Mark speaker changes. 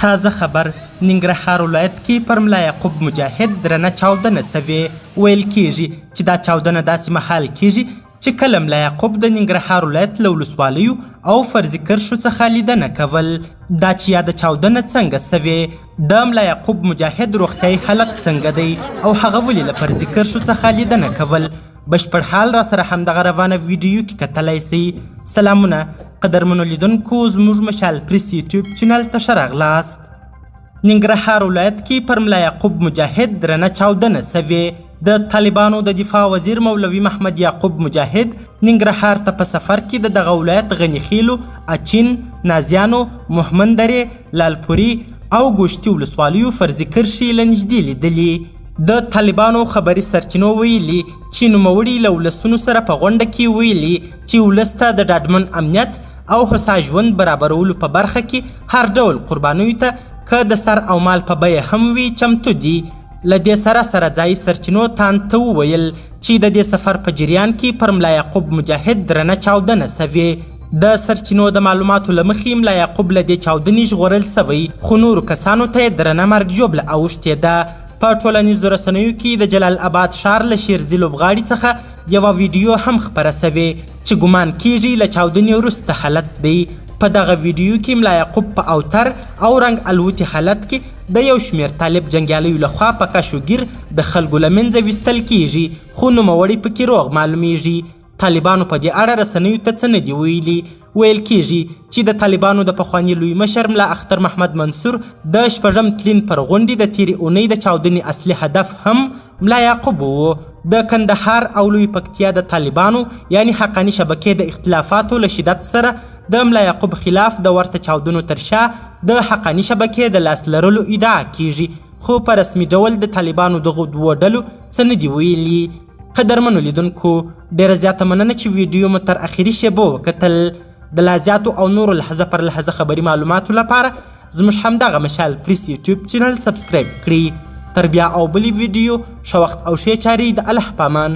Speaker 1: تازه خبر، ننګرهار ولایت کې پر ملا یعقوب مجاهد درنه چاودنه شوې. ویل کیږي چې دا چاودنه داسې مهال کیږي چې کله ملا یعقوب د ننګرهار ولایت له ولسوالیو او فرضي کرښو څخه لیدنه کول. دا چې یاده چاودنه څنګه شوې، د ملا یعقوب مجاهد روغتیایي حالت څنګه دی او هغه ولې له فرضي کرښو څخه لیدنه کول، بشپړ حال را سره همدغه روانه ویډیو کې کتلی سئ. سلامونه قدرمنو لیدونکو، زموږ مشال پریس یوټیوب چینل ته ښه راغلاست. ننګرهار ولایت کې پر ملا یعقوب مجاهد درنه چاودنه سوې. د طالبانو د دفاع وزیر مولوي محمد یعقوب مجاهد ننګرهار ته په سفر کې د دغه ولایت غني خېلو، اچین، نازیانو، مهمند درې، لالپوري او ګوشتي ولسوالیو فرضي کرښې له نږدې لیدلي. د طالبانو خبري سرچینو ویلي چې نوموړي له ولسونو سره په غونډه کې ویلي چې ولس ته د ډاډمن امنیت او هوسا ژوند برابرولو په برخه کې هر ډول قربانیو ته که د سر او مال په بیه هم وي چمتو دي. له دې سره سره ځایي سرچینو تاند ته وویل چې د دې سفر په جریان کې پر ملا یعقوب مجاهد درنه چاودنه سوې. د سرچینو د معلوماتو له مخې ملا یعقوب له دې چاودنې ژغورل سوی، خو نورو کسانو ته یې درنه مرګ ژوبله اوښتې ده. په ټولنیزو رسنیو کې د جلال اباد ښار له شیرزي لوبغاړي څخه یوه ویډیو هم خپره سوې چې ګمان کیږي له چاودنې وروسته حالت دی. په دغه ویډیو کې ملا یعقوب په اوتر او رنګ الوتي حالت کې د یو شمېر طالب جنګیالیو لخوا په کش و ګیر د خلکو له منځه ویستل کیږي، خو نوموړی پکې روغ معلومیږي. طالبانو په دې اړه رسنیو ته څه نه دي ویلي. ویل کیږي چې د طالبانو د پخواني لوی مشر ملا اختر محمد منصور د شپږم تلین پر غونډې د تیرې اونۍ د چاودنې اصلي هدف هم ملا یعقوب وو. د کندهار او لوی پکتیا د طالبانو یعنی حقاني شبکې د اختلافاتو له شدت سره د ملا یعقوب خلاف د ورته چاودنو تر شا د حقاني شبکې د لاس لرلو ادعا کیږي، خو په رسمي ډول د طالبانو دغو دوو ډلو څه نه دي ویلي. قدرمنو لیدونکو، ډیره زیاته مننه چې ویډیو مو تر اخري شیبو وکتل. د لا زیاتو او نورو لحظه پر لحظه خبري معلوماتو لپاره زموږ همدغه مشال پریس یوټیوب چینل سبسکرایب کړئ. تر بیا او بلې ویډیو، ښه وخت او ښې چارې، د الله پامان.